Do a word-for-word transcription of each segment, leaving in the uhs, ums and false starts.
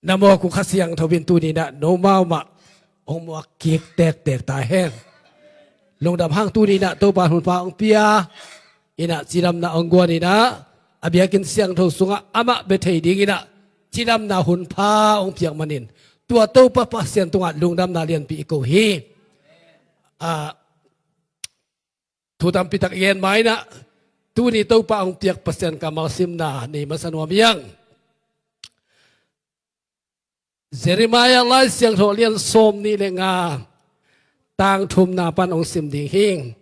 Na mawk uh Kha Siangtho in tuni-in ah nomau mah hong muak kik tektek ta hen. Lungdam hang, tuni-in ah Topa hunpha hong pia in ah cidamna hong guan in ah, a biakinn siangtho sungah amah bia thei dingin ah cidamna hunpha hong piak manin, tua Topa Pasian tungah lungdamna lianpi i ko hi. Ah, thu tampi tak i gen ma in ah, tuni Topa hong piak Pasian kammal simna nei masa nuam hi hang. Jeremiah Lai Siangtho lian sawmnih le nga, tang thumna pan hong sim ding hi.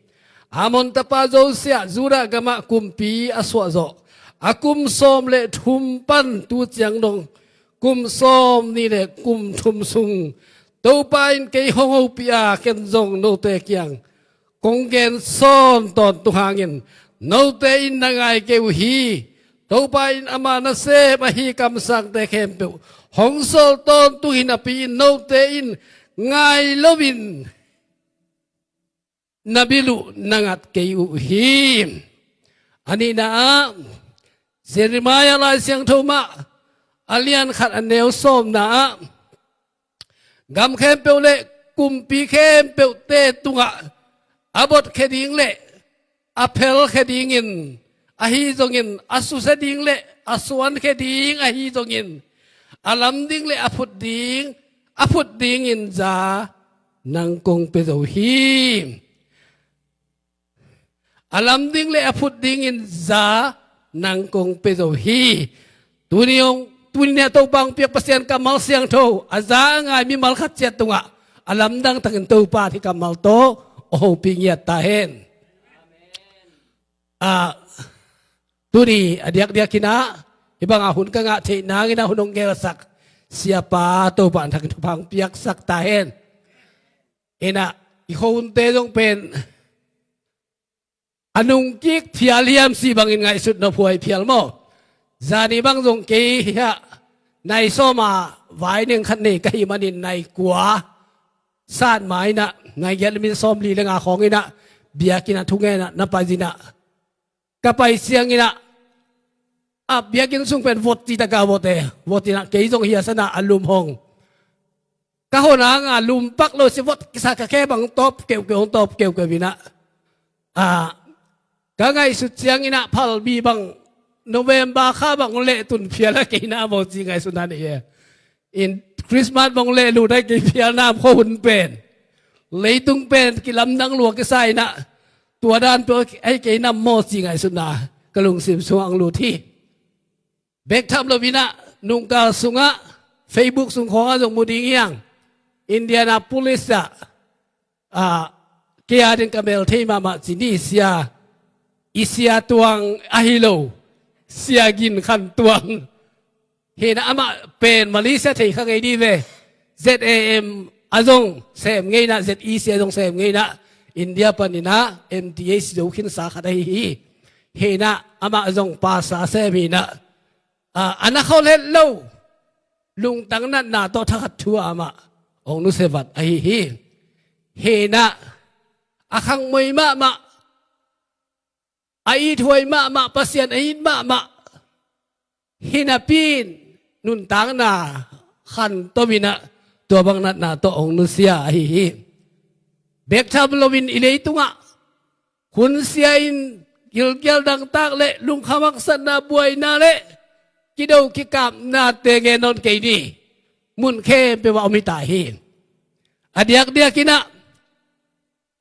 Amon tapa Josiah Judah gamah kumpi a suahzawh a kum sawm le thum pan tu ciang dong kum sawmnih le kum thum sung Topa in kei hong hopih a, ken zong note kiang kong gen sawn tawntung hangin note in na ngai kei uh hi. Topa in ama nasem ahi kamsangte khempeuh hong sawl tawntung hi napi-in note in ngai loin na bil uh na ngat kei uh hi. A nihna ah, Jeremiah Lai Siangtho mah a lian khat a neu sawmna ah, gam khempeuh le kumpi khempeuhte tungah a botkhia ding le a phelkhia dingin, ahi zongin a susia ding le a suankhia ding ahi zongin, a lam ding le a phut ding, a phut dingin za nang kong pia zo hi. A lam ding le a phut dingin za nang kong pia zo hi. Tuni hong, tuni ni a Topa hong piak Pasian kammal siangtho a za a ngai mimal khat ciat tungah a lamdang takin Topa hih kammal tawh hong hopih ngiat ta hen. Ah, tuni a diakdiakin ah hih banga hun ka ngah theih nangin ah hun hong gelsak siapa Topa in thakin thupha hong piaksak ta hen. In ah i khuahunte zong pen a nungkik phial hiam cih bangin ngaihsut nophuai phial maw? Zani bang zong kei hiah nai sawma vai neng khat nei ka hih manin nai kua sat ma in ah nai giat le min sawmli le nga khawng in ah biakinn ah thungen ah na pai zin ah, ka pai ciangin ah, a biakinn sung pen vot cih taka vot e, vot in ah kei zong hiasan ah a lum hong ka hon hang a, lum pak lo sia, vot kisa ka khe bang tawp keukeu, hong tawp keukeu in ah, ah, ka ngaihsut ciangin ah phalbi bang November kha bang leh tun phial a kei na maw ci ngaihsutna nei e. In Christmas bang leh lut a kei phial na khuahun pen, leitung pen kilamdang lua kisa in ah, tua dan peuh a kei na maw ci ngaihsutna ka lungsim sungah hong lut hi. Bek tham lo in ah nungkal sungah Facebook sung khawngah zong mu ding hi hang. Indianapolis ah, ah, kei a ding ka mel thei mahmah ci ni, sia, i sia Tuang ahi lo, sia Gin Khan Tuang. Hi in ah amah pen Malaysia thei kha ngei dih ve. Z A M a zong sem ngei in ah, Z E C a zong sem ngei in ah, India panin ah M T H zo khinsa khat ahi hi. Hi in ah amah zong pastor sem hi in ah, ah, a na khol het lo lungtang natna tawh thakhat thu ah amah hong nusia vat ahi hi. Hi in ah a khangmoi mahmah, a ithuai mahmah, Pasian a it mahmah hi napi-in nuntakna khantom in ah tua bang natna tawh hong nusia ahi hi. Bek tham loin i leitungah hun sia in gilkial dangtak le lungkham haksatna, buaina le kido kikapnate gen nawn kei ni. Mun khempeuh ah om hi ta hi. A diakdiakin ah,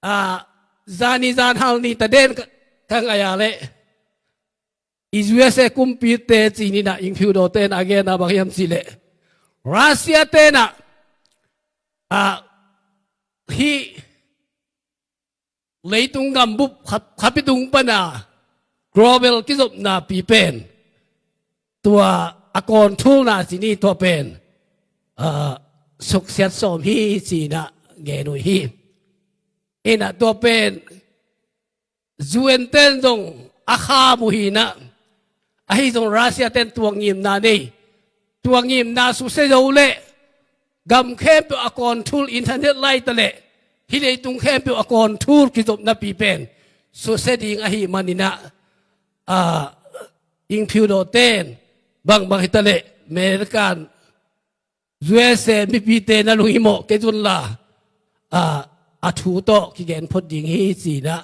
ah, zani zanhal ni ta den ka, ka ngaih a leh i U S A kumpite ci ni in ah, Ing Phiu Daw ten a genna bang hiam cih leh, Russia ten ah, ah, hih leitung gambup kha, khapi tung pana global kizopna pi pen, tua a controlna ci ni, tua pen, ah, suksiat sawm hi ci in ah gen uh hi. In ah tua pen U N ten zong a kham uh hi in ah, ahi zong Russia ten tua ngimna nei, tua ngimna susia zo leh gam khempeuh a control, internet laita leh hih leitung khempeuh a control kizopna pi pen susia ding ahi manin ah, ah, Ing Phiu Daw ten bangbang hi ta leh American U S A mipite na lunghimawh kei zun la, ah, a thu tawh kigen phot ding hi, ci-in ah,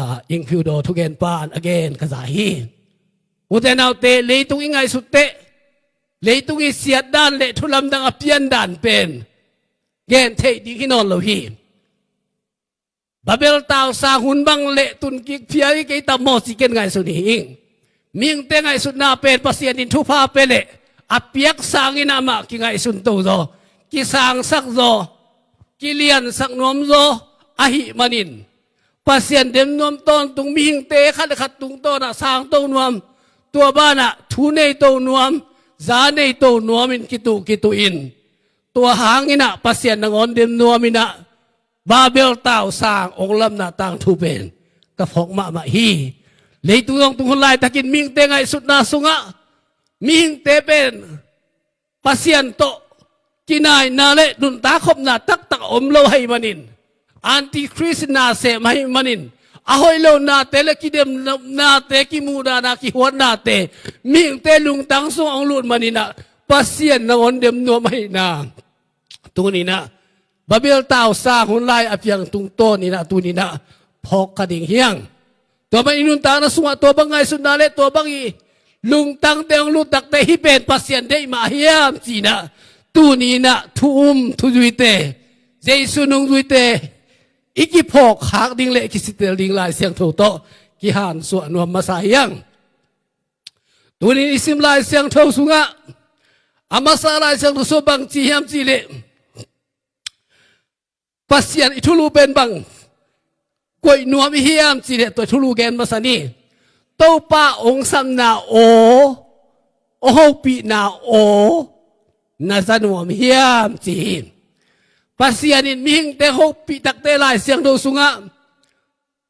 ah, Ing Phiu Daw thugenpa in a gen ka za hi. Ute naute, leitung i ngaihsut teh, leitung i siat dan le thu lamdang a pian dan pen gen theih ding hi nawn lo hi. Babel tausang hun bang le tun kik phial hi kei tam maw, ci ken ngaihsun hi ing. Mihingte ngaihsutna pen Pasian in thupha pia leh a piak sangin amah kingaihsun to zaw, kisangsak zaw, kiliansak nuam zaw ahih manin, Pasian dem nuam tawntung mihingte khat le khat tungtawnah sang to nuam, tua banah thu nei to nuam, za nei to nuamin kituh kituh in, tua hangin ah Pasian nangawn dem nuamin ah Babel tausang ong lamna tangthu pen ka phawk mahmah hi. Leitung zong tung hun laitakin mihingte ngaihsutna sungah mihingte pen Pasian tawh kinaina le nuntak khopna taktak a om lo ahih manin, antikhrist na sem ahih manin, a hoih lo nate le kidem nate, kimuhdahna, kihuatnate mihingte lungtang sungah ong lut manin ah Pasian nangawn dem nuam ahihna tuni-in ah Babel tausang hun lai a piang tungtawnin ah tuni-in ah phawk kha ding hi hang. Tua bang i nuntakna sungah tua bang ngaihsutna le tua bang i lungtangte hong lut takteh, hih pen Pasian deih mah hiam ci-in ah tuni-in ah thu um thuzuite, Jesu nungzuite i kiphawk khak ding le kisitel ding Lai Siangtho tawh kihansuah nuam masa hi hang. Tuni-in i sim Lai Siangtho sungah a masa Lai Siangtho sungah bang ci hiam cih leh, Pasian i thulu pen bang koih nuam i hiam cih leh, tua thulu gen masa ni. Topa ong sapna aw, ong hopihna aw na za nuam hiam ci hi. Pasian in mihingte hopih takteh Lai Siangtho sungah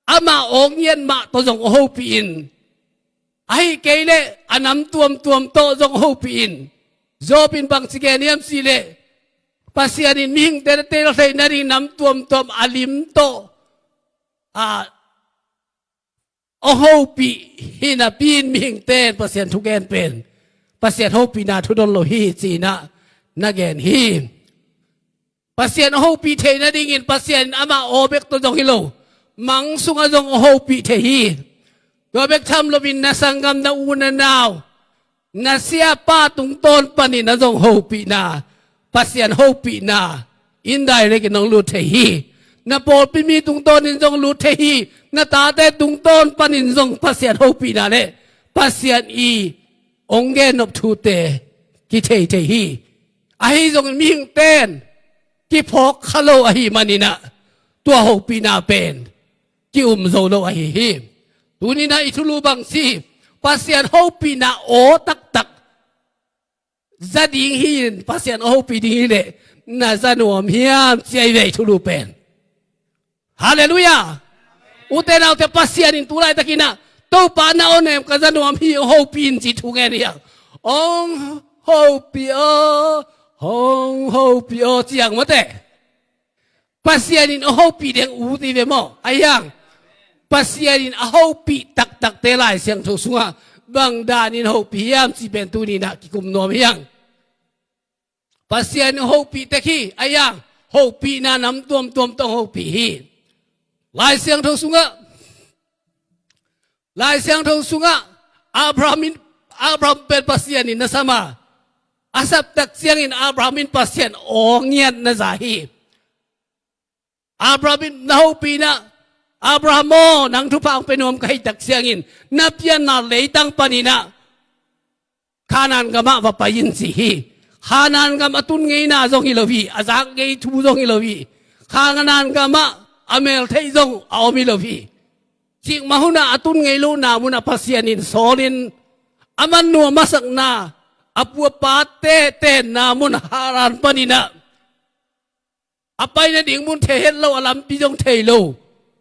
amah aw ngiat mah tawh zong a hopih in, ahih kei leh a nam tuamtuam tawh zong a hopih in. Job in bangci gen hiam cih leh, Pasian in mihingte na teel theih nading nam tuamtuam a lim tawh a, a hopih hi napi-in mihingte in Pasian thugen pen Pasian hopihna thudon lo hi ci-in ah na gen hi. Pasian a hopih theih nadingin Pasian in amah aw bek tawh zong hi lo, mang sungah zong a hopih thei hi. Tua bek tham loin na sanggam, na u na nau, na siapa tungtawn panin a zong hopihna, Pasian hopihna indirect in hong lut thei hi. Na pawlpi mi tungtawnin zong lut thei hi. Na tate tungtawn panin zong Pasian hopihna le Pasian i hong gennop thute kithei thei hi. Ahi zongin mihingte in kiphawk kha lo ahih manin ah tua hopihna pen ki-um zo lo ahi hi. Tuni-in ah i thulu bang ci, Pasian hopihna aw taktak za ding hi-in, Pasian a hopih ding hi leh na za nuam hiam ci ahi ve i thulu pen. Halleluiah. Ute naute, Pasian in tu laitakin ah Topa na aw nem ka za nuam hi, ong hopih in ci thu ngen hi hang. Ong hopih aw, ong hopih aw ci hang mawte. Pasian in a hopih deng u ti ve maw? Ahi hang. Pasian in a hopih taktakte Lai Siangtho sungah bang danin hopih hiam cih pen tuni-in ah kikum nuam hi hang. Pasian in a hopih tek hi, ahi hang. Hopihna nam tuamtuam tawh hopih hi. Lai Siangtho sungah Lai Siangtho sungah Abraham in, Abraham pen Pasian in na sam a, a sap tak ciangin Abraham in Pasian aw ngiat na za hi. Abraham in na hopih in ah, Abraham aw, nang thupha hong pia nuam ka hih tak ciangin na pianna leitang panin ah Kanaan gamah va pai in ci hi. Kanaan gam a tun ngeina zong hi lo hi, a zak ngei thu zong hi lo hi. Kanaan gamah a mel theih zong a om hi lo hi. Cikmah hunah a tun ngei lohna munah Pasian in sawlin a man nuam a sakna, a pu a pate tenna mun Haran panin ah a pai nading mun thei het lo, a lampi zong thei lo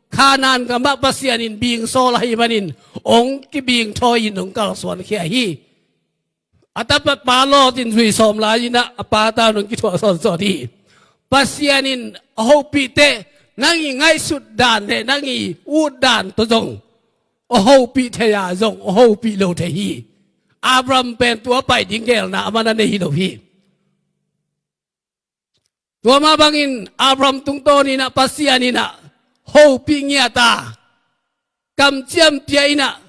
Kanaan gamah Pasian in bing sawl ahih manin hong kibing thawi-in hong kalsuan khia hi. A tapa pa Lot in zui sawm lai-in ah a pa ta-in hong kithuah sawnsawn hi. Pasian in a hopih teh, nang i ngaihsut dan le nang i ut dan tawh zong a hopih thei a, zong a hopih lo thei hi. Abraham pen tua pai ding geelna a man a nei hi lo hi. Tua mah bangin Abraham tungtawn in ah Pasian in ah hopih ngiat a, kamciam pia in ah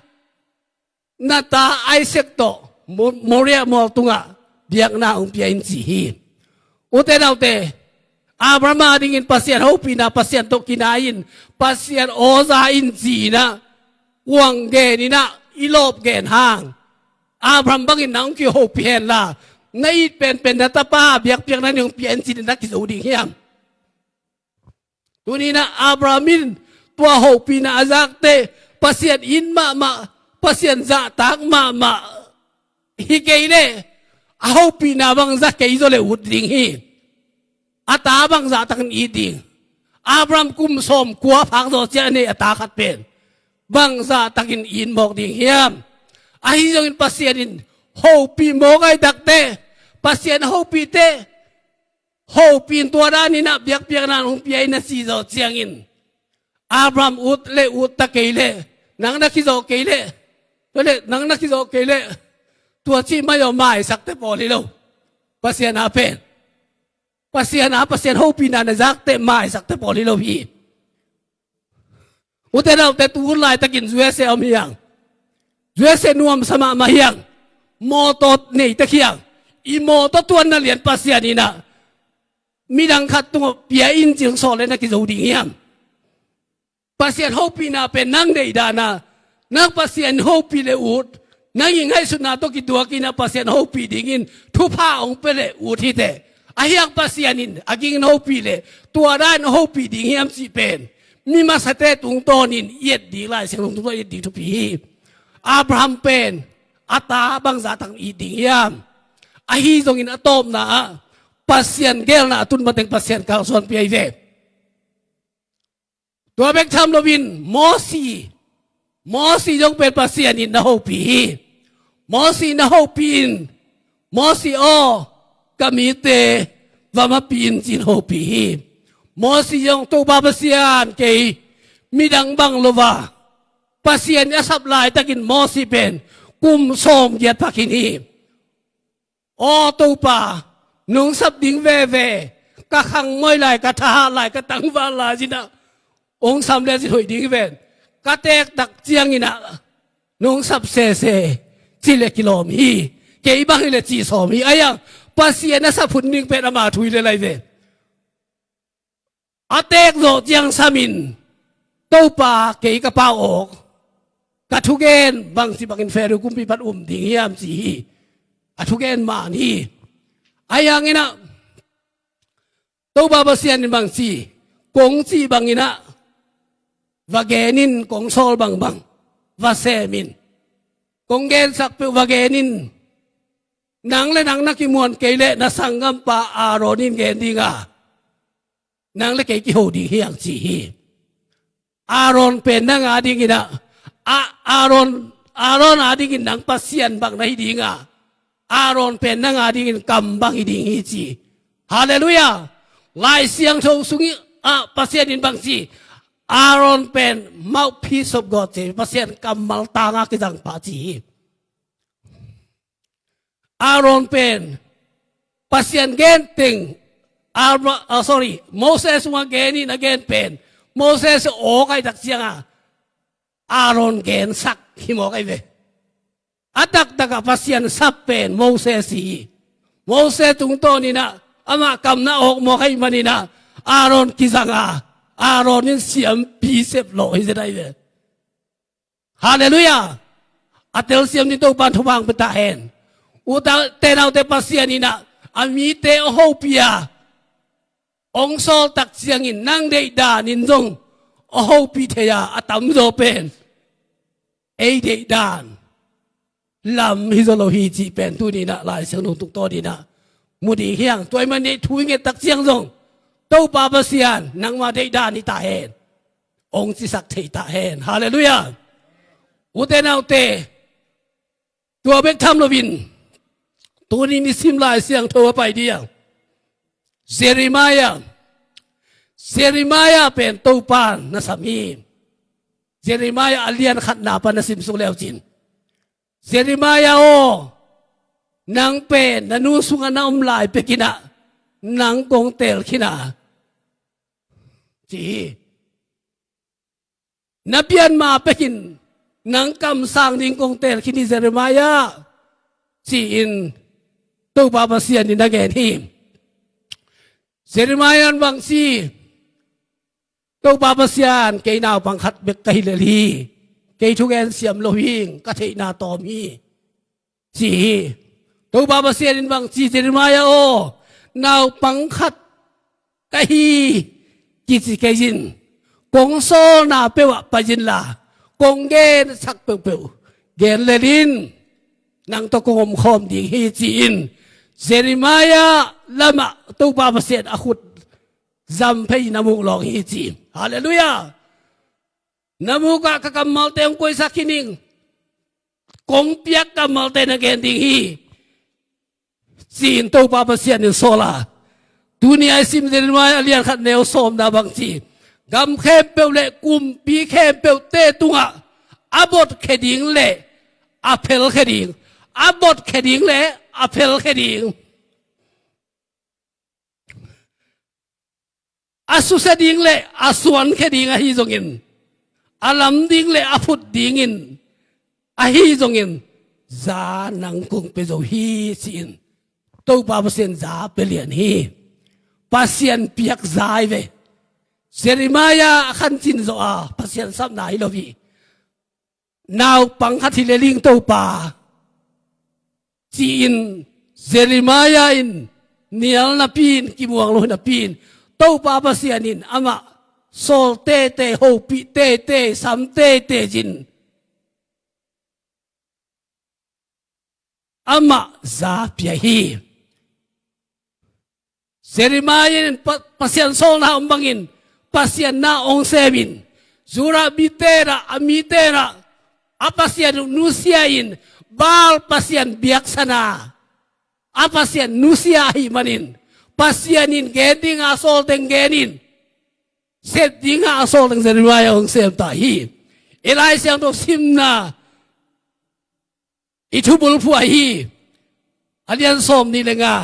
na ta Isaac tawh Mo-, Moriah mual tungah biakna hong pia in ci hi. Ute naute, Abraham a dingin Pasian hopihna, Pasian tawh kinai in, Pasian aw za in ci in ah kuang gen in ah i lawp gen hang, Abraham bangin na hong kihopih hen la, na it penpen na tapa biakpiakna nih hong pia in ci in na kizo ding hiam? Tuni in ah Abraham in tua hopihna a zak teh Pasian it mahmah, Pasian zahtak mahmah hi kei leh a hopihna bang za kei zaw leh ut ding hi. A ta bang zahtakin it ding? Abraham kum sawmkua phak zawh ciang a nei a ta khat pen bang zahtakin it mawk ding hiam? Ahi zongin Pasian in hopih mawk ahih tak teh, Pasian hopih teh, hopih in tua dan in ah biakpiakna hong pia in a ci zawh ciangin, Abraham ut leh ut ta kei leh, nang na kizawh kei leh, tua leh nang na kizawh kei leh, tua cih mai aw, maisak teh pawl hi lo. Pasian a pen, Pasian a, Pasian hopihna na zak teh maisak teh pawl hi lo hi. Ute naute, tu hun laitakin U S A om hiang, U S A nuamsa mahmah hiang, mawtaw nei tek hiang, i mawtaw tuanna lian Pasian in ah midang khat tungah pia in ci hong sawl leh na kizo ding hiam? Pasian hopihna pen nang deih dan a, nang Pasian hopih leh ut, nang i ngaihsutna tawh kituak in ah Pasian hopih dingin thupha hong pia leh ut hi teh. Ahi hang Pasian in a gingin hopih leh tua dan hopih ding hiam cih pen mi masate tungtawnin i et ding, Lai Siangtho tungtawn i et ding thupi hi. Abraham pen a ta bang zahtakin it ding hiam? Ahi zongin a tawpna ah Pasian geelna a tun mateng Pasian kalsuanpih ahi ve. Tua bek tham loin Mosi, Mosi zong pen Pasian in na hopih hi. Mosi na hopih in, Mosi aw, ka mite va mapih in ci-in hopih hi. Mosi zong, Topa Pasian, kei midang bang lo a, Pasian a sap laitakin Mosi pen kum sawmgiat phak khin hi. Aw Topa, nong sap ding veve, ka khangmoi lai, ka thahat lai, ka tangval lai zin ah hong sam le zin hoih ding hi ven. Ka teek tak ciangin ah nong sap sese ci le kilawm hi. Kei bang hi le ci sawm hi. Ahi hang Pasian a sap hun ding pen ama thu hi le lai ve. A teek zawh ciang samin, Topa, kei ka pau awk, ka thugen bangci bangin Pharaoh kumpipa pan um ding hiam ci hi. A thugen man hi. Ahi hangin ah Topa Pasian in bangci, kong cih bangin ah va gen in, kong sawl bangbang va sem in, kong gensak peuh va gen in. Nang le nang na kimuan kei leh na sanggampa Aaron in gen ding a, nang le kei kiho ding hi hang ci hi. Aaron pen nang a dingin ah, a, Aaron, Aaron a dingin nang Pasian bang na hi ding a, Aaron pen nang a dingin kam bang hi ding hi ci. Halleluiah. Lai Siangtho sungah Pasian in bangci, Aaron pen mouthpiece of God ci, Pasian kammal tang a kizangpa ci hi. Aaron pen Pasian gen teng, Abra-, ah, sorry, Moses sungah gen in a gen pen, Moses awk ahih tak ciangah Aaron gensak hi mawk ahi ve. A taktakah Pasian sap pen Moses hi. Moses tungtawnin ah amah kamna awk mawk ahih manin ah Aaron kizang a, Aaron in siampi sep lawh hi zet ahi ve. Halleluiah. A telsiam ding Topa'n thupha hong pia ta hen. Ute naute, Pasian in ah a mite a hopih a, hong sawl tak ciangin nang deih danin zong a hopih thei a, a tamzaw pen ei deih dan lam hi zaw lo hi cih pen tuni-in ah Lai Siangtho tungtawnin ah mu ding hi hang. Tua ahih manin thu i nget tak ciang zong, Topa Pasian, nangmah deih dan hi ta hen, hong cisak thei ta hen. Halleluiah. Ute naute, tua bek tham loin tuni nisim Lai Siangtho a pai ding a, Jeremiah, Jeremiah pen Topa'n na sam hi. Jeremiah a lian khatna pan na simsuk leucin, Jeremiah aw, nang pen na nu sungah na om lai pekin ah nang kong teel khin a, ci hi. Na pian ma pekin nang kamsang ding kong teel khin hi Jeremiah, ci-in Topa Pasian in a gen hi. Jeremiah in bang ci, Topa Pasian, kei naupang khat bek ka hi lel hi. Kei thugen siam lo hi, ka theihna tawm hi, ci hi. Topa Pasian in bang ci, Jeremiah aw, naupang khat ka hi kici kei in. Kong sawlna peuh ah pai inla, kong gensak peuhpeuh gen lel in. Nang tawh kong omkhawm ding hi, ci-in Jeremiah lamah Topa Pasian a khut zam phei na muh lawng hi, ci. Halleluiah. Na mukah ka kammalte hong koihsak hi ning. Kong piak kammalte na gen ding hi, ci-in Topa Pasian in sawl a. Tuni a i sim Jeremiah a lian khat neu sawmna bang ci, gam khempeuh le kumpi khempeuhte tungah a botkhia ding le a phelkhia ding, a botkhia ding le a phelkhia ding, a susia ding le a suankhia ding ahi zongin, a lam ding le a phut dingin ahi zongin, za nang kong pia zo hi, ci-in Topa Pasian za pia lian hi. Pasian piak za hi ve. Jeremiah a khancin zawh a Pasian sapna hi lo hi. Naupang khat hi lel ing Topa, ci-in Jeremiah in nial napi-in, kimuang lo napi-in, Topa Pasian in amah sawl teitei, hopih teitei, sam teitei in amah za pia hi. Jeremiah in Pa-, Pasian sawlna om bangin Pasian na hong semin, Judah mite in ah, a mite in ah a Pasian nusia in, Baal pasian biaksa-in ah a Pasian nusia ahih manin, Pasian in gen ding a sawl teng gen in, sep ding a sawl teng Jeremiah hong sem ta hi. I Lai Siangtho simna i thubulphuh ahi a lian sawmnih le nga,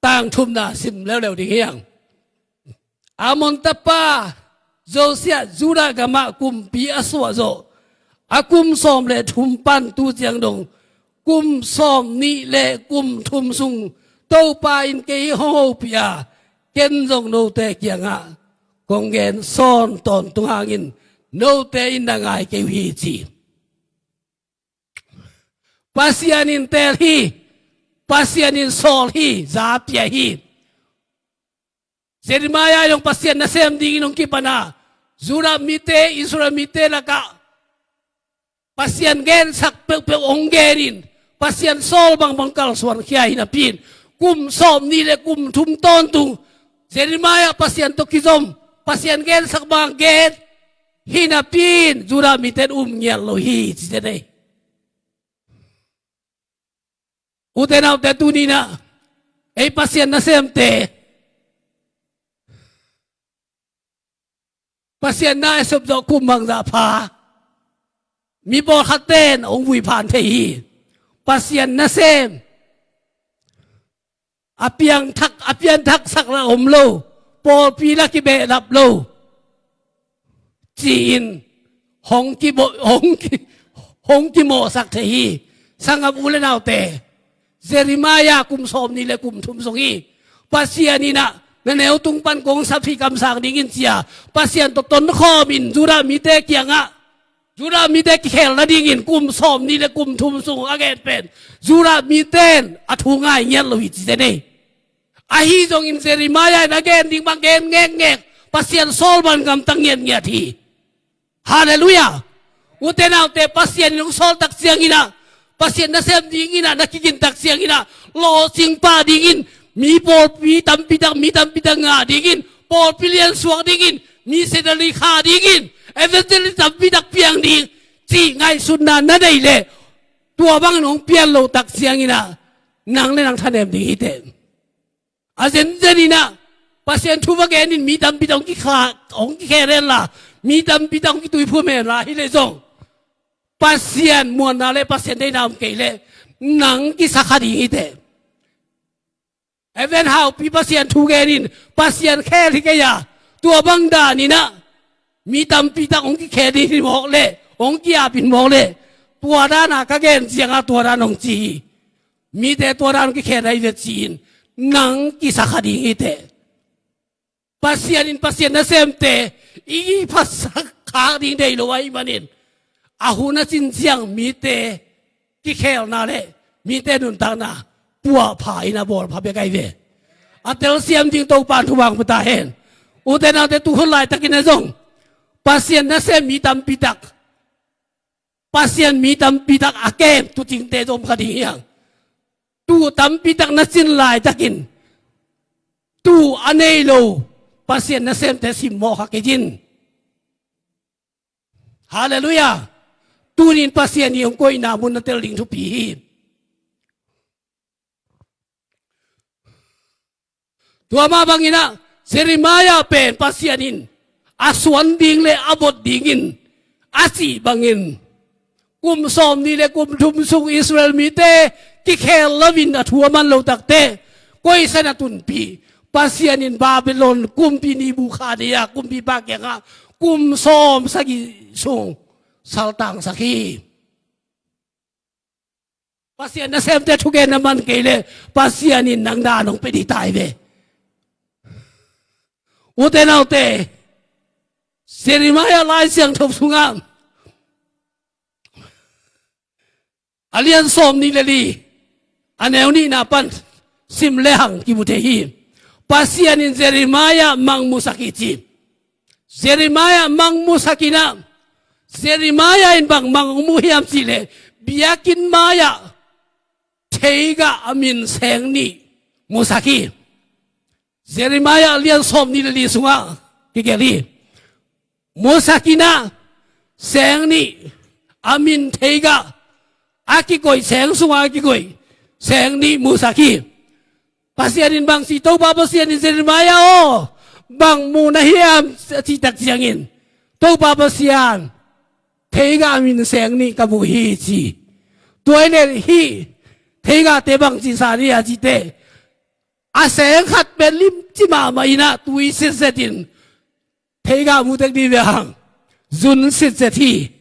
tang thumna sim leuleu ding hi hang. Amon tapa Josiah Judah gamah kumpi a suah zawh a kum sawm le thum pan tu ciang dong kum sawmnih le kum thum sung Topa in kei hong hopih a, ken zong note kiangah kong gen sawn tawntung hangin note in na ngai kei uh hi, ci. Pasian in teel hi. Pasian in sawl hi, za pia hi. Jeremiah zong Pasian nasem dingin hong kipan a, Judah mite, Israel mite lakah Pasian gensak peuhpeuh hong genin, Pasian sawl bangbang kalsuankhia hi napi-in, kum sawmnih le kum thum tawntung Jeremiah Pasian tawh kizom, Pasian gensak bang gen hi napi-in, Judah mite in um ngiat lo hi, ci-in ei. Ute naute, tuni-in ah ei Pasian nasemte, Pasian na a sep zawh kum bangzah pha, mi pawlkhatte in hong vui phan thei hi. Pasian nasem a piangthak, a pianthaksak la om lo, pawlpi la kibehlap lo, ci-in hong kibawl, hong ki, hong kimawhsak thei hi. Sanggam u le naute, Jeremiah kum sawmnih le kum thum sung hi. Pasian in ah na neu tung pan kong sap hi kamsang dingin, ci-a Pasian tawh tonkhawmin Judah mite kiangah, Judah mite kikhel nadingin kum sawmnih le kum thum sung a gen pen, Judah mite in a thu ngai ngiat lo hi, ci-in ei. Ahi zongin Jeremiah in a gen ding bang gen ngekngek, Pasian sawl bang gamta ngiatngiat hi. Halleluiah. Ute naute, Pasian in hong sawl tak ciangin ah, Pasian nasem dingin ah na kigin tak ciangin ah, lawhcing pah dingin, mi pawlpi tampi tak, mi tampi tak ngah dingin, pawlpi lian suak dingin, missionary khah dingin, evangelist tampi tak piang ding, cih ngaihsutna na nei leh, tua bangin hong pian loh tak ciangin ah nang le nang thanem ding hi teh. A zenzen in ah Pasian thu va genin mi tampi tak hong kikha, hong kikhe hen la, mi tampi tak hong kituiphum hen la, hi leh zong Pasian muanna le Pasian deihna om kei leh nang kisa kha ding hi teh. Evan Haupi Pasian thu gen in, Pasian khel hi kei a, tua bang dan in ah mi tampi tak hong kikhel ding hi mawk leh, hong ki-ap in mawk leh, tua dan a ka gen ciangah tua dan hong ci hi. Mite tua dan hong kikhel ahi ve ci-in nang kisa kha ding hi teh. Pasian in Pasian nasemte i phatsak khak ding deih lo ahih manin, a hun a cin ciang mite kikhelna le mite nuntakna puahpha in a bawlpha bek ahi ve. A telsiam ding Topa'n thupha hong pia ta hen. Ute naute, tu hun laitakin ah zong Pasian nasem mi tampi tak, Pasian mi tampi tak a kem tuucingte zong om kha ding hi hang. Tuu tampi tak na cin laitakin, tuu a nei lo Pasian nasemte simmawh kha kei in. Halleluiah. Tuni-in Pasian i hong koihna mun na tel ding thupi hi. Tua mah bangin ah Jeremiah pen Pasian in a suan ding le a bot dingin a cih bangin, kum sawmnih le kum thum sung Israel mite kikhel loin a thu a man lo takteh, koi san a tunpih? Pasian in Babylon kumpi Nebukhadnezzar kumpipa kiangah kum sawm sagih sung saltangsak hi. Pasian nasemte thugen na man kei leh Pasian in nang dan hong pia ding ta hi ve. Ute naute, Jeremiah Lai Siangtho sungah a lian sawmnih le li, a neu nihna pan sim lehang kimu thei hi. Pasian in Jeremiah mangmusak hi ci. Jeremiah mangmusak in ah, Jeremiah in bang mang hong mu hiam cih leh, biakinn mai-ah theigah a min seng nih musak hi. Jeremiah lian sawmnih le li sungah kigelh hi. Musak in ah, seng nih, a min theigah a kikoih, seng sungah a kikoih seng nih musak hi. Pasian in bang ci, Topa Pasian in, Jeremiah aw, bang mu na hiam, a cih tak ciangin, Topa Pasian, theigah a min seng nih ka mu hi ci. Tua hi leh hih theigahte bang ci sa ni a cih teh, a seng khat pen limci mahmah in ah tui sitzet in theigah mu tek ding hi ve hang, zun sitzet hi.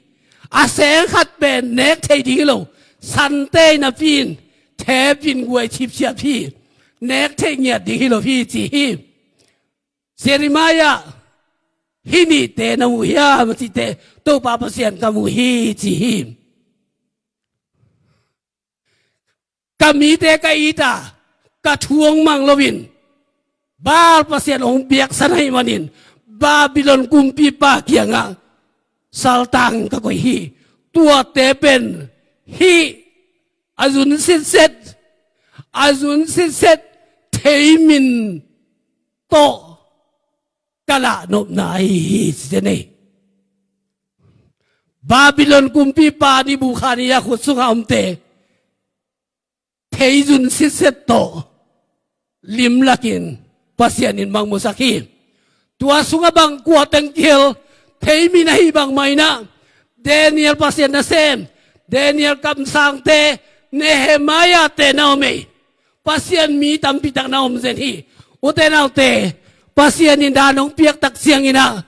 A seng khat pen nek theih ding hi lo, sante in a pi in thep in guai cipciap hi. Nek theih ngiat ding hi lo hi ci hi. Jeremiah, hih nihte na mu hiam a cih teh, Topa Pasian ka mu hi ci hi. Ka mite ka it a, ka thu hong mang loin Baal pasian hong biaksan ahih manin Babylon kumpipa kiangah saltang ka koih hi. Tuate pen hih a zun sitset, a zun sitset theimin tawh ka lahnopna ahi hi, ci-in nei. Babylon kumpipa Nebukhadnezzar khut sungah omte theizun sitset tawh limlakin Pasian in mangmusak hi. Tua sungah bang kua teng kihel, theimin ahi bangmah in ah, Daniel Pasian nasem, Daniel kamsangte, Nehemiah-te na om ei. Pasian mi tampi tak na om zen hi. Ute naute, Pasian in dan hong piak tak ciangin ah,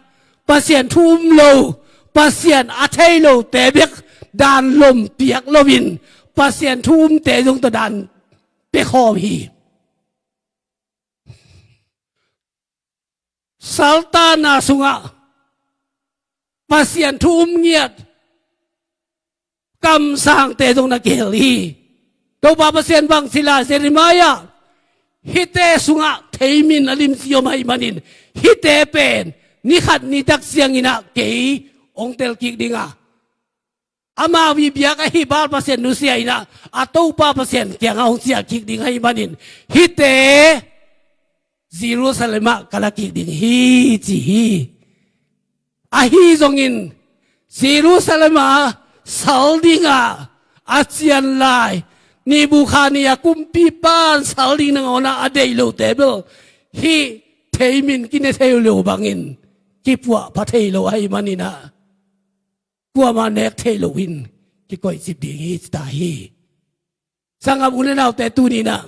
Pasian thu um lo, Pasian a thei lote bek dan lom piak loin, Pasian thu umte zong tawh dan pia khawm hi. Saltanna sungah Pasian thu um ngiat kamsangte zong na kihel hi. Topa Pasian bang ci lai, Jeremiah, hihte sungah theimin a limci om ahih manin, hihte pen ni khat ni tak ciangin ah kei hong tel kik ding a, amau i biak ahi Baal pasian nusia in ah, a Topa Pasian kiangah hong ciah kik ding ahih manin, hihte Jerusalem ah ka la kik ding hi, ci hi. Ahi zongin Jerusalem ah sal dingah a cian lai Nebukhadnezzar kumpipa in sal ding nangawn ah a deih lote bel hih theimin kine thei lo bangin kipuahpha thei lo ahih manin ah, kuamah nek theih loin kikoihcip ding hi, ci ta hi. Sanggam u le naute, tuni in ah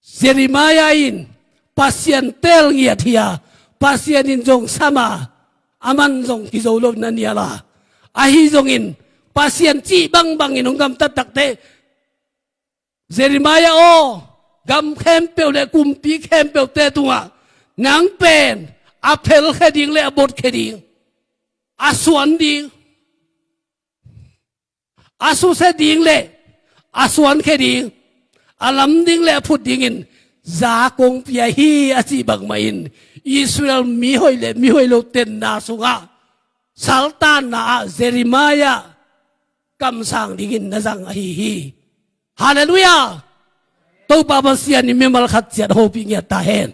Jeremiah in Pasian teel ngiat hi a, Pasian in zong sam a, aman zong kizo lo na nial a. Ahi zongin Pasian cih bangbangin hong gamtat takte, Jeremiah aw, gam khempeuh le kumpi khempeuhte tungah nang pen a phelkhia ding le a botkhia ding, a suan ding, a susia ding le a suankhia ding, a lam ding le a phut dingin za kong pia hi, a cih bangmahin Israel mihoih le mihoih lo tenna sungah saltanna ah Jeremiah kamsang dingin na zang ahi hi. Halleluiah! Topa Pasian in mimal khat ciat hopih ngiat ta hen.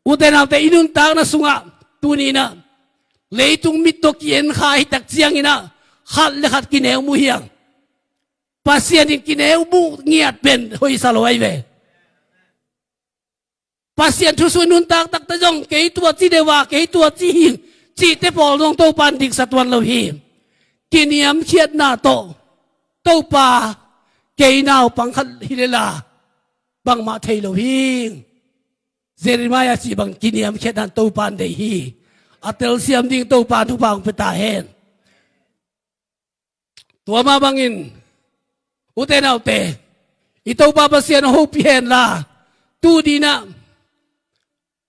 Ute naute, i nuntakna sungah tuni-in ah leitung mit tawh ki-en kha hi tak ciangin ah khat le khat kineu mu hi hang. Pasian in kineu mu ngiat pen hoihsa lo ahi ve. Pasian thu sung nuntak takte zong kei tua ci deuh a, kei tua ci hi cihte pawl zong Topa in diksa tuan lo hi. Kiniamkhiatna tawh Topa, kei naupang khat hi lel a bangmah thei lo hi. Jeremiah cih bang kiniamkhiatna Topa in deih hi. A telsiam ding Topa in thupha hong pia ta hen. Tua mah bangin ute naute, i Topa Pasian hong hopih hen la, tuni-in ah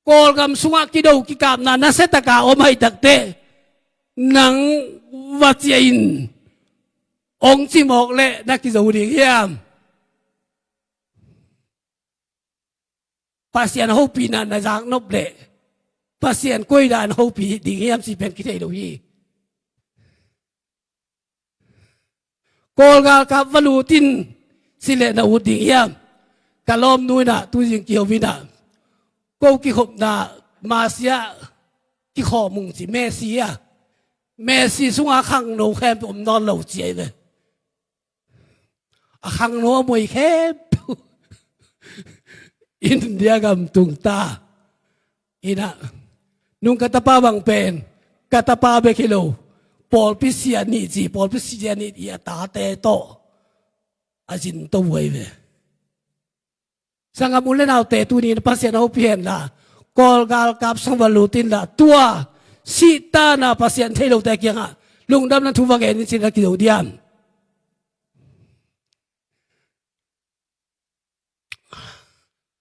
Kawlgam sungah kido kikapna nasia taka om ahih takte, nang va ciah in hong ci mawk leh na kizo ding hiam? Pasian hopihna na zaknop leh Pasian koi dan hopih ding hiam cih pen kithei lo hi. Kawl galkap va lut in ci leh na ut ding hiam? Ka lawmnu in ah tuzing kiho in ah, ko kikhopna Mercy ah kikhawm ung ci, Mercy ah. Mercy sungah khangno khempeuh om nawn lo ci ahi ve. A khangno a moi khempeuh India gam tung ta. In ah, nung ka tapa bang pen, ka tapa bek hi lo, pawlpi sia nih ci, pawlpi sia nih i a tate tawh a zin to uh ahi ve. Sanggam u le naute, tuni-in Pasian a hopih hen la, Kawl galkap sung va lut in la, tua sihtan a Pasian thei lote kiangah lungdamna thu va gen in ci-in a kizo diam?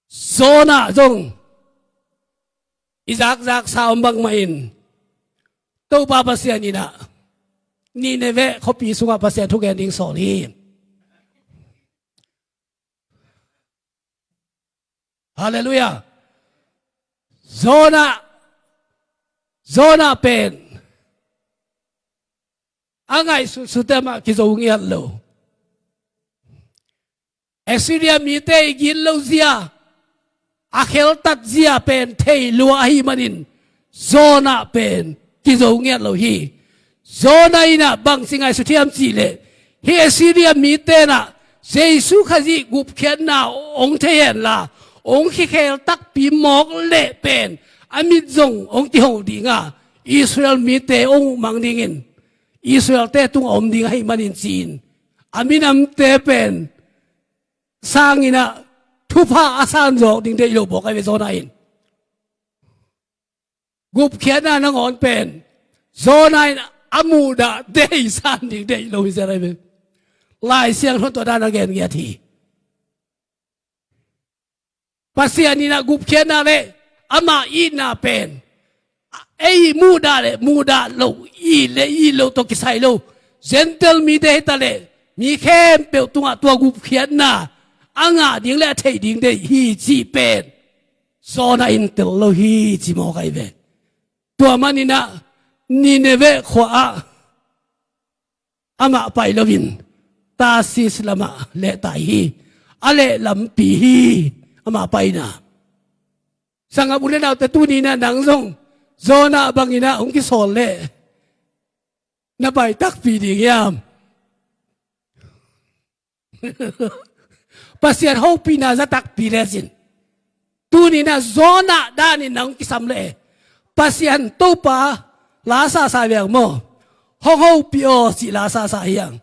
Jonah zong i zakzaksa om bangmah in Topa Pasian in ah Nineveh khuapi sungah Pasian thugen ding sawl hi. Halleluiah. Jonah, Jonah pen a ngaihsut sute mah kizo ngiat lo. Assyria mite i gitloh zia, a kheltat zia pen thei lua ahih manin Jonah pen kizo ngiat lo hi. Jonah in ah bangci ngaihsut hiam cih leh, hih Assyria mite in ah Jesu Khazih gupkhiatna hong thei hen la, hong kikhel takpi mawk leh pen a mit zong hong kiho ding a, Israel mite hong uh mang dingin Israel-te tungah om ding ahih manin ci-in a minamte pen sang in ah thupha a san zawk ding deih lo bawk ahi ve Jonah in. Gupkhiatna nangawn pen Jonah in a muhdahte i san ding deih lo hi zel ahi ve. Lai Siangtho in tua dan a gen ngiat hi. Pasian in ah gupkhiatna le amah itna pen ei muhdah le muhdah loh, it le it loh tawh kisai lo, Gentile mite hi ta leh mi khempeuh tungah tua gupkhiatna a ngah ding le a theih ding deih hi cih pen Jonah in tel lo hi ci mawk ahi ve. Tua manin ah Nineveh khua ah amah pai loin Tarsis lamah lehtai hi. A leh lampi hi amah paina. Sanggam u le naute, tuni-in ah nang zong Jonah bangin ah hong kisawl leh na pai takpi ding hiam? Pasian hopihna za takpi lecin, tuni-in ah Jonah danin nang kisam leh, Pasian Topa, la sasa hi hang maw, hong hopih aw cih la sasa hi hang.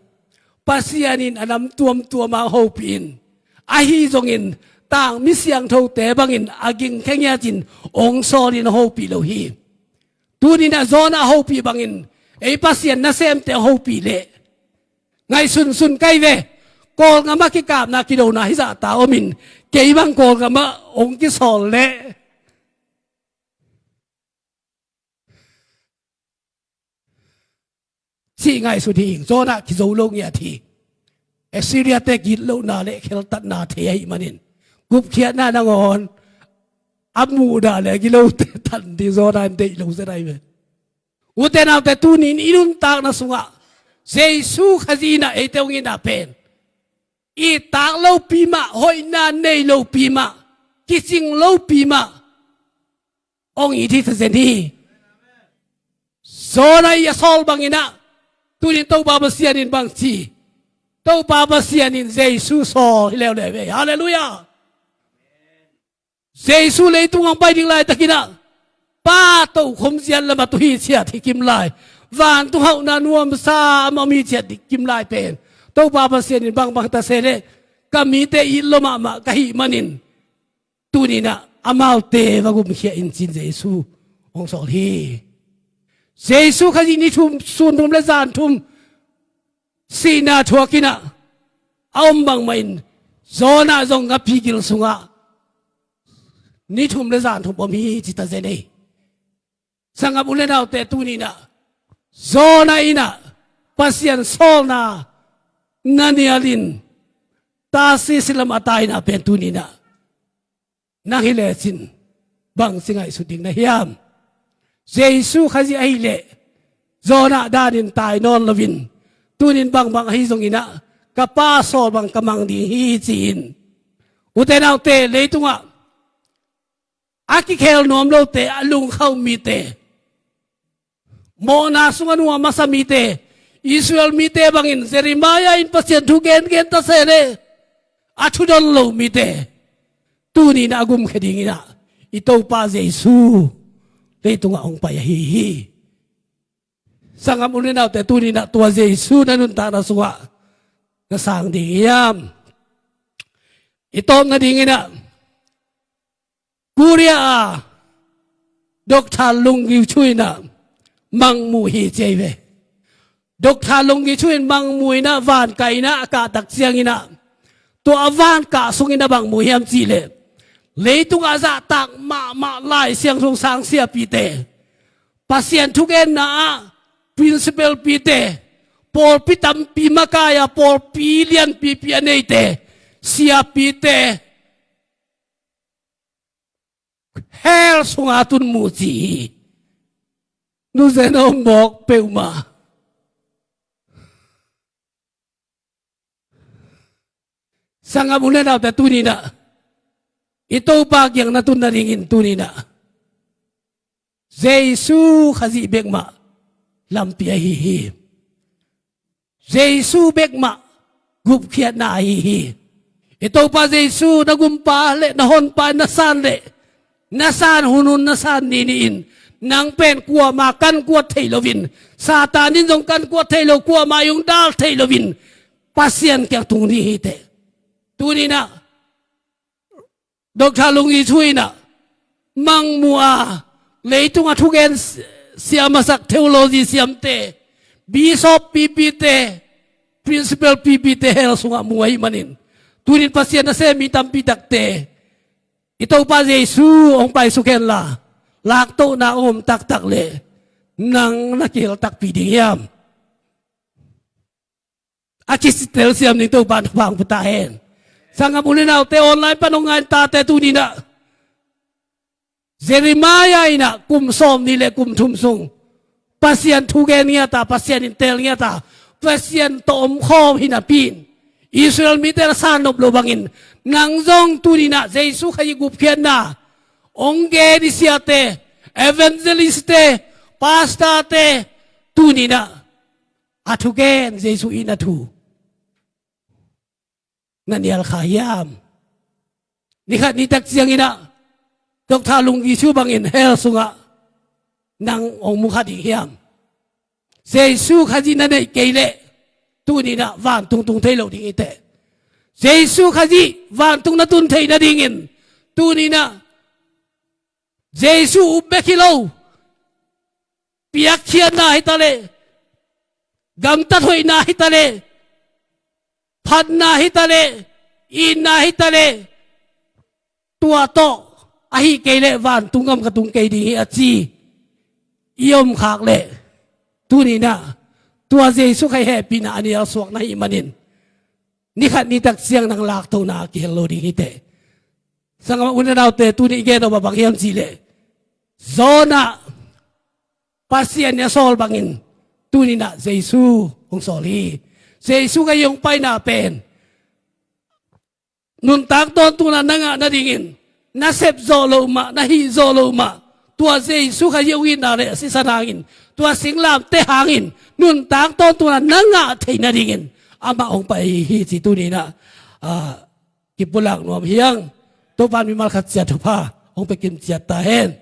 Pasian in a nam tuamtuam ah hong hopih in, ahi zongin tang mi siangthote bangin a gingkhe ngiatin ong sawlin a hopih lo hi. Tuninah Jonah a hopih bangin ei Pasian nasemte a hopih leh ngaihsunsun kai ve. Kawlgamah kikapna kidona hizahta omin kei bang Kawlgamah ong kisawl leh cih ngaihsun hi ing. Jonah kizo lo ngiat hi. Assyria-te gitlohna le kheltatna thei ahih manin gupkhiatna nangawn a muhna le a gilote tan ding Jonah in deih lo zet ahi ve. Ute naute, tunin i nuntakna sungah Jesu Khazih inah eite hong itna pen i tak lopi mah, hoihna nei lopi mah, kicing lopi mah hong it hi tazen hi. Jonah i a sawl banginah tunin Topa Pasian in bangci, Topa Pasian in Jesu sawl hi leuleu ve. Halleluiah. Jesu leitung hong pai ding laitakinah Pa tokhom ziat lamah tu hi ciat hi kim lai, vantung hauhna nuamsa amah om hi ciat hi kim lai pen Topa Pasian in bangbang ta se leh ka mite it lo mahmah ka hih manin tuninah amaute va gumkhia in cin Jesu hong sawl hi. Jesu Khazih ni thum, sun thum le zan thum sihna thuakinah a om bangmahin Jonah zong a pigil sungah ni thum le zan thum om hi ci tazen ei. Sanggam u le naute, tuninah Jonah inah Pasian sawlna na nialin Tarsis lam a taina pen tuninah nang hi lecin bangci ngaihsut ding na hiam? Jesu Khazih ahileh Jonah danin tai nawn loin tunin bangbang ahi zonginah ka Pa sawl bang ka mang ding hi ci-in ute naute, leitungah a kikhel nuam lote, a lungkhauh mite, mawhna sungah nuam masa mite, Israel mite bangin Jeremiah in Pasian thu gengen ta se le a thudon lo mite tuninah a gumkhia dinginah i Topa Jesu leitungah hong pai ahi hi. Sanggam u le naute, tuninah tua Jesu na nuntakna sungah na sang ding hiam? I tawpna dinginah Korea a Doctor Lunggi Chu inah mangmuh hi ci ei ve. Doctor Lunggi Chu in mangmuh inah vankai inah a kahtak cianginah tua a vankah sungin a bangmuh hiam cihleh leitungah zahtak mahmah Lai Siangtho sang siapite, Pasian thugenna ah principal pite, pawlpi tampi makai-a pawlpi lianpipi a neite, siapite hell sunga tun mu ci hi. Nuzen a om mawk peuhmah. Sanggam u le naute, tuninah i Topa kiang na tun nadingin tuninah Jesu Khazih bekmah lampi ahi hi. Jesu bekmah gupkhiatna ahi hi. I Topa Jesu na gumpa le na honpa na san le na san hunhun na san ninihin nang pen kuama kankuat thei loin, Satan in zong kankuat thei lo, kuama i hong dal thei loin Pasian kiang tung ding hi teh. Tuninah Doctor Lunggi Chu inah mangmuh a, leitungah thugen siam a sak theology siamte, bishop pipite, principal pipite hell sungah mu ahih manin tunin Pasian nasem mi tampi takte i Topa Jesu hong paisuk henla, laktohna om taktak le nang na kihel takpi ding hiam? A kisitel siam ding Topa na pang puta hen. Sanggam u le naute, online pan hong ngain tate tuninah Jeremiah inah kum sawm nih le kum thum sung Pasian thugen ngiata, Pasian in teel ngiata, Pasian tawh omkhawm hi napi-in Israel mite na san nop lo bangin nang zong tuninah Jesu Khazih gupkhiatna hong gen i siate, evangelistte, pastorte tuninah a thugen Jesu itna thu na nial kha hiam? Nikhat nitak cianginah Doctor Lunggi Chu bangin hell sungah nang hong mu kha ding hiam? Jesu Khazih na neih kei leh tuninah vantung tung thei lo ding hi teh. Jesu Khazih vantung na tun theih nadingin tuni-in ah Jesu um bek hi lo, piakkhiatna hi ta leh, gamtat hoihna hi ta leh, phatna hi ta leh, itna hi ta leh, tua tawh ahi kei leh vantung gam ka tung kei ding hi a ci i om khak leh, tuni-in ah tua Jesu Khazih hehpihna a nial suak na hih manin, ni khat ni tak ciang nang laktona kihel lo ding hi teh. Sanggam u le naute, tuni i gen nop ah bang hiam cih leh, Jonah Pasian in a sawl bangin tuni-in ah Jesu hong sawl hi. Jesu Khazih hong paina pen nuntak tawntungin na ngah nadingin, na sep zawh loh mah, na hih zawh loh mah, tua Jesu Khazih hong itna le sisan hangin, tua singlamteh hangin nuntak tawntungin na ngah theih nadingin amah hong pai hi ci. Tuni-in ah, ah, kipulak nuam hi hang. Topa'n mimal khat ciat thupha hong pia kim ciat ta hen.